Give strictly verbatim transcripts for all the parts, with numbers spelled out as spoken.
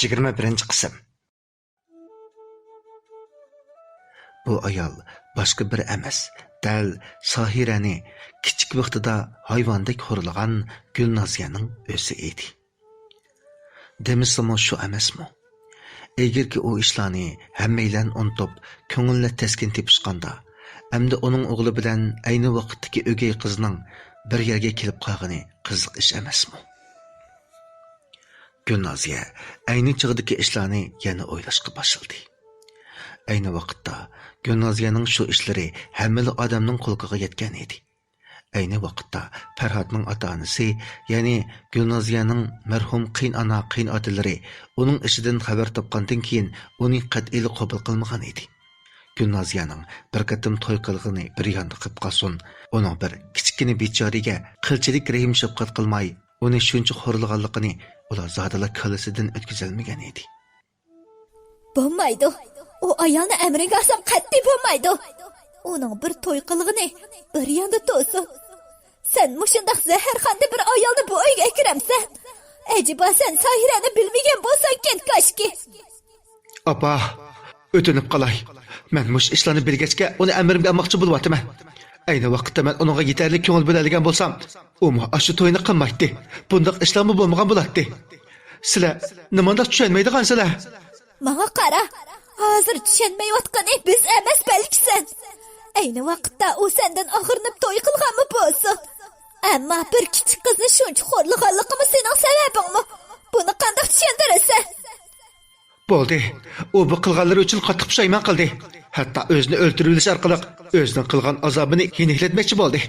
يىگىرمە بىرىنچى قىسىم. بۇ ئايال باشقا بىرى ئەمەس، دەل ساھىرەنى كىچىك ۋاقتىدا ھايۋاندەك خورلىغان گۈلنازىيەنىڭ ئۆزى ئىدى. دېمىسىمۇ شۇ ئەمەسمۇ؟ ئىلگىرىكى ئۇ ئىشلارنى ھەممەيلەن ئۇنتۇپ، كۆڭۈللەر تەسكىن تېپىشقاندا، ئەمدى ئۇنىڭ ئوغلى بىلەن ئەينى ۋاقىتتىكى ئۆگەي قىزنىڭ بىر يەرگە كېلىپ قالغىنى قىزىق ئىش ئەمەسمۇ؟ گۈلنازىيە ئەينى چېغىدىكى ئىشلارنى يەنە ئويلاشقا باشلىدى. ئەينى ۋاقىتتا گۈلنازىيەنىڭ شۇ ئىشلىرى ھەممىلا ئادەمنىڭ قۇلىقىغا يەتكەن ئىدى. ئەينى ۋاقىتتا پەرھاتنىڭ ئاتا-ئانىسى، يەنى گۈلنازىيەنىڭ مەرھۇم قېيىنئانا، قېيىنئاتىلىرى ئۇنىڭ ئىشىدىن خەۋەر تاپقاندىن كېيىن ئۇنى قەتئىيلا قوبۇل قىلمىغان ئىدى. گۈلنازىيەنىڭ بىر قېتىم توي قىلغىنى بىر ياندا قېلىپ قالسۇن، ئۇنىڭ بىر كىچىككىنە بىچارىگە قىلچىلىك رەھىم-شەپقەت قىلماي، ئۇنى شۇنچە خورلىغانلىقىنى ئۇلار زادىلا كاللىسىدىن ئۆتكۈزەلمىگەن ئىدى. بولمايدۇ. ئۇ ئايالنى ئەمرىگە ئالساڭ قەتئىي بولمايدۇ. ئۇنىڭ بىر توي قىلغىنى بىر ياندا تۇرسۇن. سەن مۇشۇنداق زەھەرخانىدىن بىر ئايالنى بۇ ئۆيگە ئەكىرەمسەن؟ ئەجەبا سەن ساھىرەنى بىلمىگەن بولساڭكەن كاشكى. ئاپا، ئۆتۈنۈپ قالاي. مەن مۇشۇ ئىشلارنى بىلگەچكە ئۇنى ئەمرىمگە ئالماقچى بولۇۋاتىمەن. ئەينى ۋاقىتتا مەن ئۇنىڭغا يېتەرلىك كۆڭۈل بۆلەلىگەن بولسام، ئۇمۇ ئاشۇ توينى قىلمايتتى. بۇنداق ئىشلارمۇ بولمىغان بولاتتى. سىلەر نېمانداق چۈشەنمەيدىغانسىلەر؟ ماڭا قارا، ھازىر چۈشەنمەيۋاتقىنى بىز ئەمەس بەلكى سەن. ئەينى ۋاقىتتا ئۇ سەندىن ئاغرىنىپ توي قىلغانمۇ بولسۇن. ئەمما بىر كىچىك قىزنى شۇنچە خورلىغانلىقىمۇ سېنىڭ سەۋەبىڭمۇ؟ بۇنى قانداق چۈشەندۈرىسەن؟ بولدى. ئۇ بۇ قىلغانلىرى ئۈچۈن قاتتىق پۇشايمان قىلدى. ھەتتا ئۆزىنى ئۆلتۈرۈۋېلىش ئارقىلىق ئۆزىنىڭ قىلغان ئازابىنى يېنىكلەتمەكچى بولدى.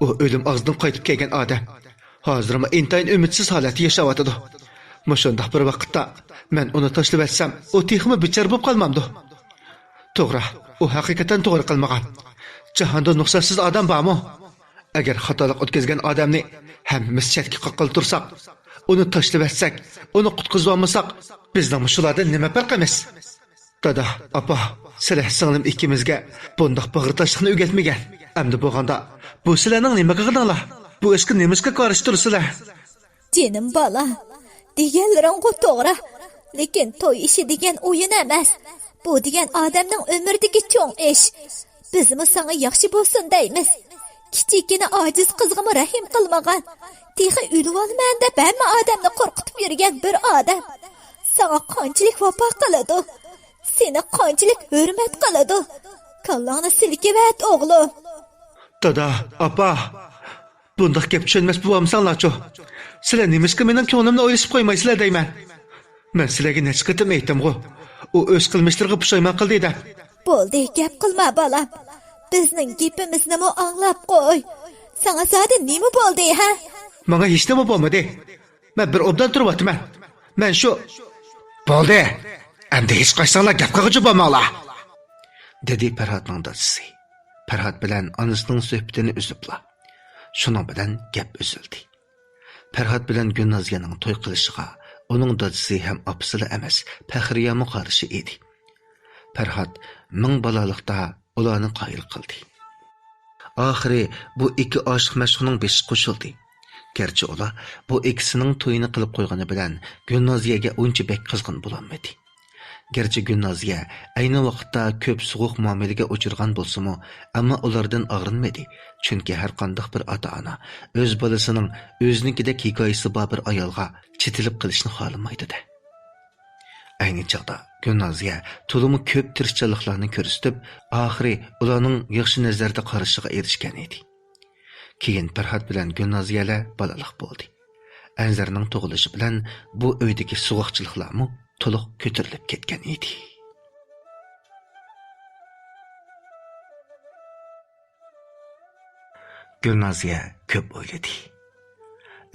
ئۇ ئۆلۈم ئاغزىدىن قايتىپ كەلگەن ئادەم. ھازىرمۇ ئىنتايىن ئۈمىدسىز ھالەتتە ياشاۋاتىدۇ. مۇشۇنداق بىر ۋاقىتتا مەن ئۇنى تاشلىۋەتسەم، ئۇ تېخىمۇ بىچارە بولۇپ قالمامدۇ؟ توغرا، ئۇ ھەقىقەتەن توغرا قىلمىغان. جاھاندا نۇقسانسىز ئادەم بارمۇ؟ ئەگەر خاتالىق ئۆتكۈزگەن ئادەمنى ھەممىمىز چەتكە قاققىلى تۇرساق، ئۇنى تاشلىۋەتسەك، ئۇنى قۇتقۇزۇۋالمىساق، بىزنىڭمۇ شۇلاردىن نېمە پەرقىمىز؟ دادا، ئاپا، سىلەر سىڭلىم ئىككىمىزگە بۇنداق باغرى تاشلىقنى ئۆگەتمىگەن. ئەمدى بولغاندا، بۇ سىلەرنىڭ نېمە قىلغىنىڭلار؟ بۇ ئىشقا نېمىشقا قارشى تۇرىسىلەر؟ جېنىم بالا، دېگەنلىرىڭغۇ توغرا. لېكىن توي ئىشى دېگەن ئويۇن ئەمەس. بۇ دېگەن ئادەمنىڭ ئۆمرىدىكى چوڭ ئىش. بىزمۇ ساڭا ياخشى بولسۇن دەيمىز. كىچىككىنە ئاجىز قىزغىمۇ رەھىم قىلمىغان. تېخى ئۆلۈۋالىمەن دەپ ھەممە ئادەمنى قورقۇتۇپ يۈرگەن بىر ئادەم ساڭا قانچىلىك ۋاپا قىلىدۇ؟ سېنى قانچىلىك ھۆرمەت قىلىدۇ؟ كاللاڭنى سىلكىۋەت، ئوغلۇم. دادا، ئاپا، بۇنداق گەپ چۈشەنمەس بولۇۋالمىساڭلارچۇ؟ سىلەر نېمىشقا مېنىڭ كۆڭلۈمنى ئويلىشىپ قويمايسىلەر دەيمەن. مەن سىلەرگە نەچچە قېتىم ئېيتتىمغۇ، ئۇ ئۆز قىلمىشلىرىغا پۇشايمان قىلدى دەپ. بولدى، گەپ قىلما، بالام. بىزنىڭ گېپىمىزنىمۇ ئاڭلاپ قوي. ساڭا زادى نېمە بولدى، ھە؟ ماڭا ھېچنېمە بولمىدى. مەن بىر ئوبدان تۇرۇۋاتىمەن. مەن شۇ. بولدى، ئەمدى ھېچقايسىڭلار گەپ قىلغۇچى بولماڭلار، دېدى پەرھاتنىڭ دادىسى. پەرھات بىلەن ئانىسىنىڭ سۆھبىتىنى ئۈزۈپلا. شۇنىڭ بىلەن گەپ ئۈزۈلدى. پەرھات بىلەن گۈلنازىيەنىڭ توي قىلىشىغا ئۇنىڭ دادىسى ھەم ئاپىسىلا ئەمەس، پەخرىيەمۇ قارشى ئىدى. پەرھات مىڭ بالالىقتا ئۇلارنى قايىل قىلدى. ئاخىرى بۇ ئىككى ئاشىق مەشۇقنىڭ بېشى قوشۇلدى. گەرچە ئۇلار بۇ ئىككىسىنىڭ تويىنى قىلىپ قويغىنى بىلەن گۈلنازىيەگە ئۇنچە بەك قىزغىن بولالمىدى. گەرچە گۈلنازىيە ئەينى ۋاقىتتا كۆپ سوغۇق مۇئامىلىگە ئۇچرىغان بولسىمۇ، ئەمما ئۇلاردىن ئاغرىنمىدى. چۈنكى ھەرقانداق بىر ئاتا-ئانا ئۆز بالىسىنىڭ ئۆزىنىڭكىدەك ھېكايىسى بار بىر ئايالغا چېتىلىپ قېلىشنى خالىمايدۇ-دە. ئەينى چاغدا گۈلنازىيە تولىمۇ كۆپ تىرىشچانلىقلارنى كۆرسىتىپ، ئاخىرى ئۇلارنىڭ ياخشى نەزەردە قارىشىغا ئېرىشكەن ئىدى. كېيىن پەرھات بىلەن گۈلنازىيەلەر بالىلىق بولدى. ئەنزەرنىڭ تۇغۇلۇشى بىلەن بۇ ئۆيدىكى سوغۇقچىلىقلارمۇ تولۇق كۆتۈرۈلۈپ كەتكەن ئىدى. گۈلنازىيە كۆپ ئويلىدى.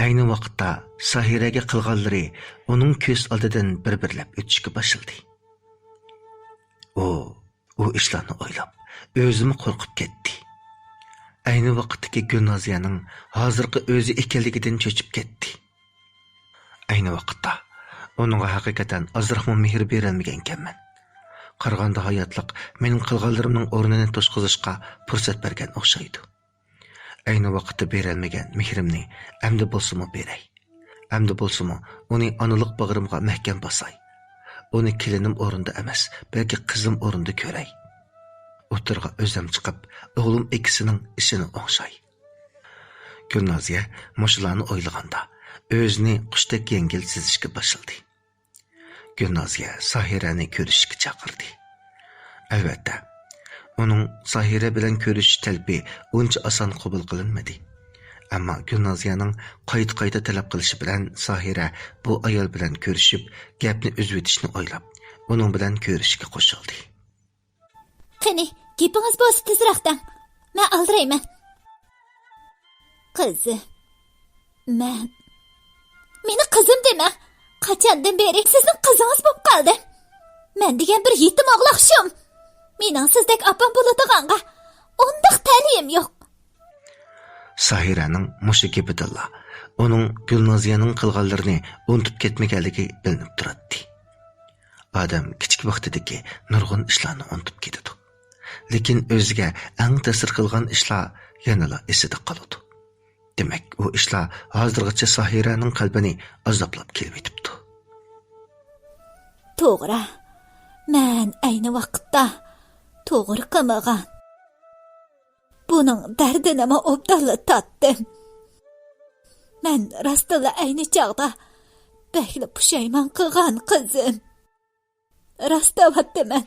ئەينى ۋاقىتتا ساھىرەگە قىلغانلىرى ئۇنىڭ كۆز ئالدىدىن بىر-بىرلەپ ئۆتۈشكە باشلىدى. ئۇ، ئۇ ئىشلارنى ئويلاپ، ئۆزىمۇ قورقۇپ كەتتى. ئەينى ۋاقىتتىكى گۈلنازىيەنىڭ ھازىرقى ئۆزى ئىكەنلىكىدىن چۆچۈپ كەتتى. ئەينى ۋاقىتتا ئۇنىڭغا ھەقىقەتەن ئازراقمۇ مېھىر بېرەلمىگەنكەنمەن. قارىغاندا ھاياتلىق مېنىڭ قىلغانلىرىمنىڭ ئورنىنى توشقۇزۇشقا پۇرسەت بەرگەن ئوخشايدۇ. ئەينى ۋاقىتتا بېرەلمىگەن مېھرىمنى ئەمدى بولسىمۇ بېرەي. ئەمدى بولسىمۇ ئۇنى ئانىلىق باغرىمغا مەھكەم باساي. ئۇنى كېلىنىم ئورنىدا ئەمەس، بەلكى قىزىم ئورنىدا كۆرەي. ئوتتۇرىغا ئۆزۈم چىقىپ، ئوغلۇم ئاكىسىنىڭ ئىشىنى ئوڭشاي. گۈلنازىيە مۇشۇلارنى ئويلىغاندا، ئۆزىنى قۇشتەك يەڭگىل سېزىشكە باشلىدى. گۈلنازىيە ساھىرەنى كۆرۈشۈشكە چاقىردى. ئەلۋەتتە، ئۇنىڭ ساھىرە بىلەن كۆرۈشۈش تەلىپى ئۇنچە ئاسان قوبۇل قىلىنمىدى. ئەمما گۈلنازىيەنىڭ قايتا-قايتا تەلەپ قىلىشى بىلەن ساھىرە بۇ ئايال بىلەن كۆرۈشۈپ، گەپنى ئۈزۈۋېتىشنى ئويلاپ، ئۇنىڭ بىلەن كۆرۈشۈشكە قوشۇلدى. قېنى، گېپىڭىز بولسا تېزرەك دەڭ. مەن ئالدىرايمەن. قىزىم، مەن. مېنى قىزىم دېمەڭ. قاچاندىن بېرى سىزنىڭ قىزىڭىز بولۇپ قالدىم. مەن دېگەن بىر يېتىم ئوغلاق شۇم. مېنىڭ سىزدەك ئاپام بولىدىغانغا ئۇنداق تەلىيىم يوق. ساھىرەنىڭ مۇشۇ گېپىدىنلا ئۇنىڭ گۈلنازىيەنىڭ قىلغانلىرىنى ئۇنتۇپ كەتمىگەنلىكى بىلىنىپ تۇراتتى. ئادەم كىچىك ۋاقتىدىكى نۇرغۇن ئىشلارنى ئۇنتۇپ كېتىدۇ. لېكىن ئۆزىگە ئەڭ تەسىر قىلغان ئىشلار يەنىلا ئېسىدە قالىدۇ. دېمەك، ئۇ ئىشلار ھازىرغىچە ساھىرەنىڭ قەلبىنى ئازابلاپ كېلىۋېتىپتۇ. توغرا، مەن ئەينى ۋاقىتتا توغرا قىلمىغان. بۇنىڭ دەردىنىمۇ ئوبدانلا تارتتىم. مەن راستتىنلا ئەينى چاغدا بەكلا پۇشايمان قىلغان قىزىم. راست دەۋاتىمەن.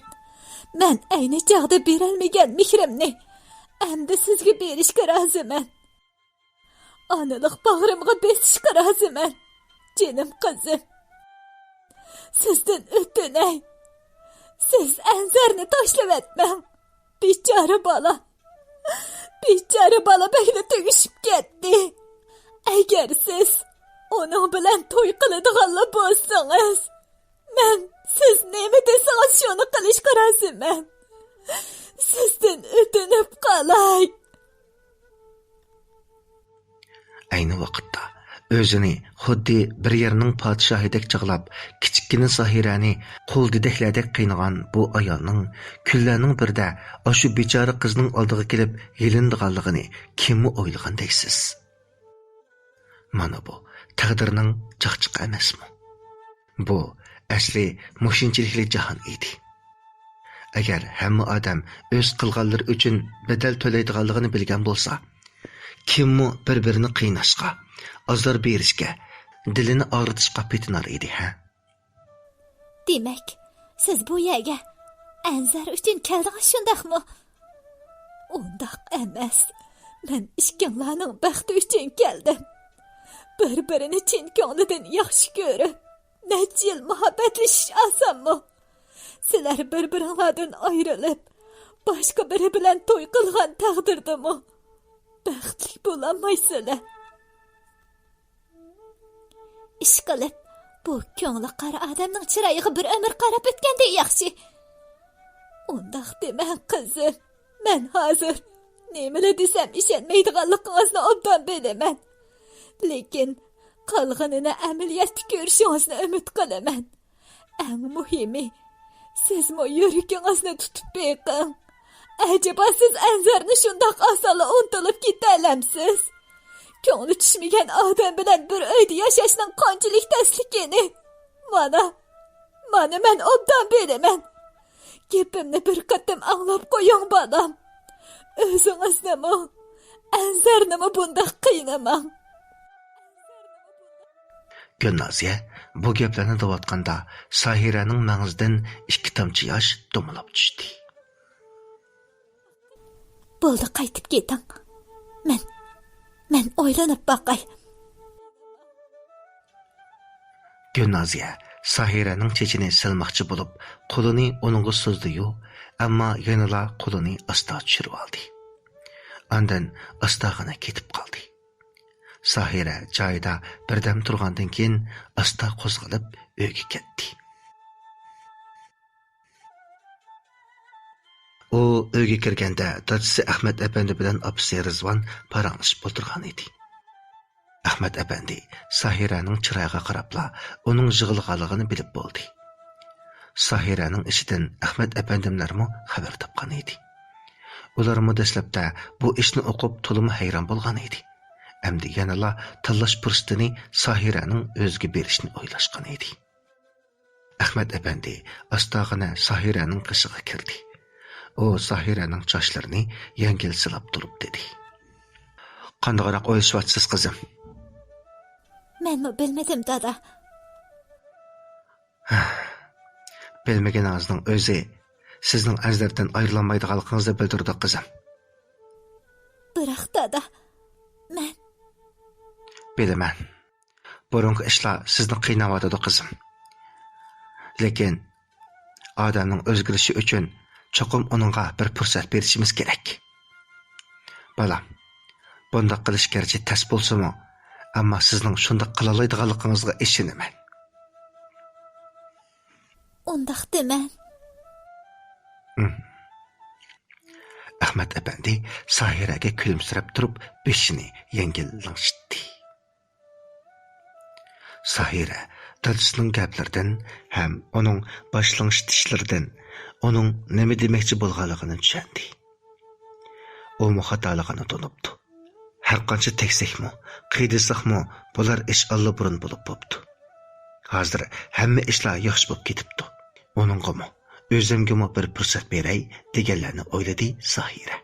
مەن ئەينى چاغدا بېرەلمىگەن مېھرىمنى ئەمدى سىزگە بېرىشكە رازىمەن. ئانىلىق باغرىمغا بېسىشقا رازىمەن، جېنىم قىزىم. سىزدىن ئۆتۈنەي. سىز ئەنزەرنى تاشلىۋەتمەڭ. بىچارە بالا. بىچارە بالا بەكلا تۈگىشىپ كەتتى. ئەگەر سىز ئۇنىڭ بىلەن توي قىلىدىغانلا بولسىڭىز، مەن سىز نېمە دېسىڭىز شۇنى قىلىشقا رازىمەن. سىزدىن ئۆتۈنۈپ قالاي. ئەينى ۋاقىتتا ئۆزىنى خۇددى بىر يەرنىڭ پادىشاھىدەك چاغلاپ، كىچىككىنە ساھىرەنى قۇل دېدەكلەردەك قىينىغان بۇ ئايالنىڭ كۈنلەرنىڭ بىرىدە ئاشۇ بىچارە قىزنىڭ ئالدىغا كېلىپ يېلىنىدىغانلىقىنى كىممۇ ئويلىغان دەيسىز؟ مانا بۇ تەقدىرنىڭ چاقچىقى ئەمەسمۇ؟ بۇ ئەسلى مۇشۇنچىلىكلا جاھان ئىدى. ئەگەر ھەممە ئادەم ئۆز قىلغانلىرى ئۈچۈن بەدەل تۆلەيدىغانلىقىنى بىلگەن بولسا، كىممۇ بىر-بىرىنى قىيناشقا، ئازار بېرىشكە، دىلىنى ئاغرىتىشقا پېتىنار ئىدى، ھە؟ دېمەك، سىز بۇ يەرگە ئەنزەر ئۈچۈن كەلدىڭىز، شۇنداقمۇ؟ ئۇنداق ئەمەس. مەن ئىككىڭلارنىڭ بەختى ئۈچۈن كەلدىم. بىر-بىرىنى چىن كۆڭلىدىن ياخشى كۆرۈپ، نەچچە يىل مۇھەببەتلىشىش ئاسانمۇ؟ سىلەر بىر-بىرىڭلاردىن ئايرىلىپ، باشقا بىرى بىلەن توي قىلغان تەقدىردىمۇ بەختلىك بولالمايسىلەر. ئىشقىلىپ، بۇ كۆڭلى قارا ئادەمنىڭ چىرايىغا بىر ئۆمۈر قاراپ ئۆتكەندىن ياخشى. ئۇنداق دېمەڭ، قىزىم. مەن ھازىر نېمىلا دېسەم ئىشەنمەيدىغانلىقىڭىزنى ئوبدان بىلىمەن. لېكىن قالغىنىنى ئەمەلىيەتتە كۆرۈشىڭىزنى ئۈمىد قىلىمەن. ئەڭ مۇھىمى، سىزمۇ يۈرىكىڭىزنى تۇتۇپ بېقىڭ. ئەجەبا سىز ئەنزەرنى شۇنداق ئاسانلا ئۇنتۇلۇپ كېتەلەمسىز؟ كۆڭلى چۈشمىگەن ئادەم بىلەن بىر ئۆيدە ياشاشنىڭ قانچىلىك تەسلىكىنى. مانا، مانا مەن ئوبدان بىلىمەن. گېپىمنى بىر قېتىم ئاڭلاپ قويۇڭ، بالام. ئۆزىڭىزنىمۇ، ئەنزەرنىمۇ بۇنداق قىينىماڭ. گۈلنازىيە بۇ گەپلەرنى دەۋاتقاندا، ساھىرەنىڭ مەڭزىدىن ئىككى تامچە ياش دومىلاپ چۈشتى. بولدى، قايتىپ كېتىڭ. مەن، مەن ئويلىنىپ باقاي. گۈلنازىيە ساھىرەنىڭ چېچىنى سىلىماقچى بولۇپ، قولىنى ئۇنىڭغا سوزدى-يۇ، ئەمما يەنىلا قولىنى ئاستا چۈشۈرۈۋالدى. ئاندىن ئاستاغىنا كېتىپ قالدى. ساھىرە جايىدا بىردەم تۇرغاندىن كېيىن، ئاستا قوزغىلىپ ئۆيگە كەتتى. ئۇ ئۆيگە كىرگەندە، دادىسى ئەخمەت ئەپەندى بىلەن ئاپىسى رىزۋان پاراڭلىشىپ ئولتۇرغان ئىدى. ئەخمەت ئەپەندى ساھىرەنىڭ چىرايىغا قاراپلا ئۇنىڭ يىغلىغانلىقىنى بىلىپ بولدى. ساھىرەنىڭ ئىشىدىن ئەخمەت ئەپەندىملەرمۇ خەۋەر تاپقان ئىدى. ئۇلارمۇ دەسلەپتە بۇ ئىشنى ئوقۇپ تولىمۇ ھەيران بولغان ئىدى. ئەمدى يەنىلا تاللاش پۇرسىتىنى ساھىرەنىڭ ئۆزىگە بېرىشنى ئويلاشقان ئىدى. ئەخمەت ئەپەندى ئاستاغىنە ساھىرەنىڭ قېشىغا كىردى. ئۇ ساھىرەنىڭ چاچلىرىنى يەڭگىل سىلاپ تۇرۇپ دېدى: «قانداقراق ئويلىشىۋاتىسىز، قىزىم؟» مەنمۇ بىلمىدىم، دادا. بىلمىگىنىڭىزنىڭ ئۆزى سىزنىڭ ئەزەلدىن ئايرىلالمايدىغانلىقىڭىزنى بىلدۈرىدۇ، قىزىم. بىراق، دادا، مەن. بىلىمەن. بۇرۇنقى ئىشلار سىزنى قىيناۋاتىدۇ، قىزىم. لېكىن ئادەمنىڭ ئۆزگىرىشى ئۈچۈن چوقۇم ئۇنىڭغا بىر پۇرسەت بېرىشىمىز كېرەك. بالام، بۇنداق قىلىش گەرچە تەس بولسىمۇ، ئەمما سىزنىڭ شۇنداق قىلالايدىغانلىقىڭىزغا ئىشىنىمەن. ئۇنداق دېمەڭ. ئەخمەت ئەپەندى ساھىرەگە كۈلۈمسىرەپ تۇرۇپ بېشىنى يەڭگىل لىڭشىتتى. ساھىرە دادىسىنىڭ گەپلىرىدىن ھەم ئۇنىڭ باش لىڭشىتىشلىرىدىن ئۇنىڭ نېمە دېمەكچى بولغانلىقىنى چۈشەندى. ئۇمۇ خاتالىقىنى تونۇپتۇ. ھەرقانچە تەگسەكمۇ، قىينىساقمۇ، بۇلار ئىش ئاللىبۇرۇن بولۇپ بوپتۇ. ھازىر ھەممە ئىشلار ياخشى بولۇپ كېتىپتۇ. ئۇنىڭغىمۇ، ئۆزۈمگىمۇ بىر پۇرسەت بېرەي، دېگەنلەرنى ئويلىدى ساھىرە.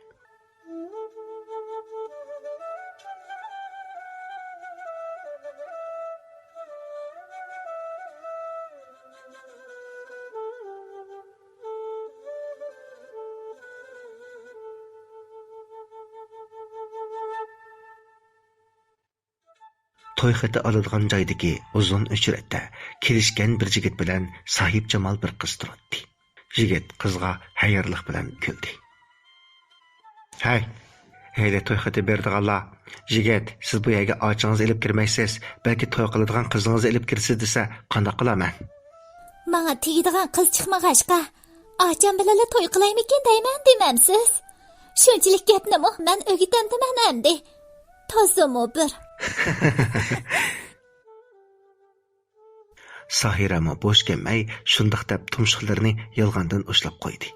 توي خېتى ئالىدىغان جايدىكى ئۇزۇن ئۆچرەتتە كېلىشكەن بىر يىگىت بىلەن ساھىبجامال بىر قىز تۇراتتى. يىگىت قىزغا ھەيرانلىق بىلەن كۈلدى. ھەي، ھەيلى توي خېتى بېرىدىغانلار، يىگىت، سىز بۇ يەرگە ئاچىڭىزنى ئېلىپ كىرمەيسىز، بەلكى توي قىلىدىغان قىزىڭىزنى ئېلىپ كىرىسىز دېسە، قانداق قىلارمەن؟ ماڭا تېگىدىغان قىز چىقمىغاچقا، ئاچام بىلەنلا توي قىلايمىكىن دەيمەن دېمەمسىز؟ شۇنچىلىك گەپنىمۇ مەن ئۆگىتەمدىمەن ئەمدى. تازىمۇ بىر. ساھىرەمۇ بوش كەلمەي شۇنداق دەپ تۇمشۇقلىرىنى يالغاندىن ئۇشلاپ قويدى.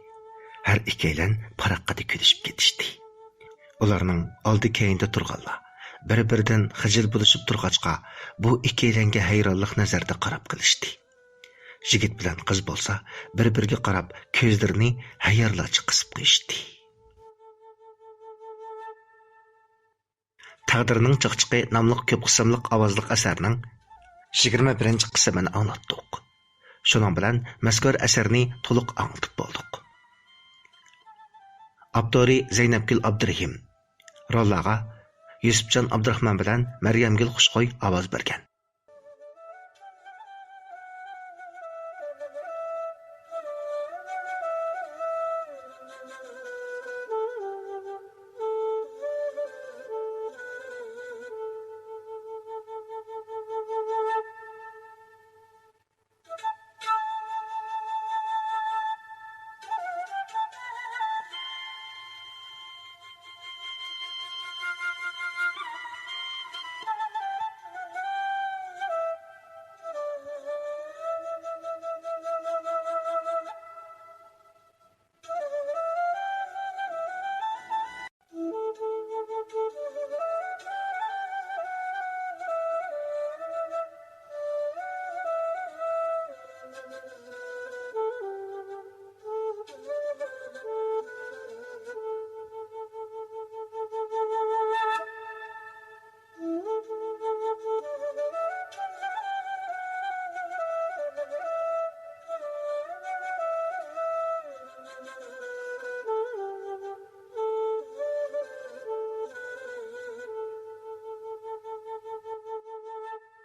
ھەر ئىككىيلەن پاراققىدە كۈلۈشۈپ كېتىشتى. ئۇلارنىڭ ئالدى كەينىدە تۇرغانلار بىر-بىرىدىن خىجىل بولۇشۇپ تۇرغاچقا، بۇ ئىككىيلەنگە ھەيرانلىق نەزەردە قاراپ قېلىشتى. يىگىت بىلەن قىز بولسا بىر-بىرىگە قاراپ كۆزلىرىنى ھەيرانلارچە قىسىپ قويۇشتى. تەقدىرنىڭ چاقچىقى ناملىق كۆپ قىسىملىق ئاۋازلىق ئەسەرنىڭ يىگىرمە بىرىنچى قىسمىنى ئاڭلاتتۇق. شۇنىڭ بىلەن مەزكۇر ئەسەرنى تولۇق ئاڭلىتىپ بولدۇق. ئاپتورى زەينەپگۈل ئابدۇرېھىم. روللارغا يۈسۈپجان ئابدۇراخمان بىلەن مەريەمگۈل خۇشخۇي ئاۋاز بەرگەن.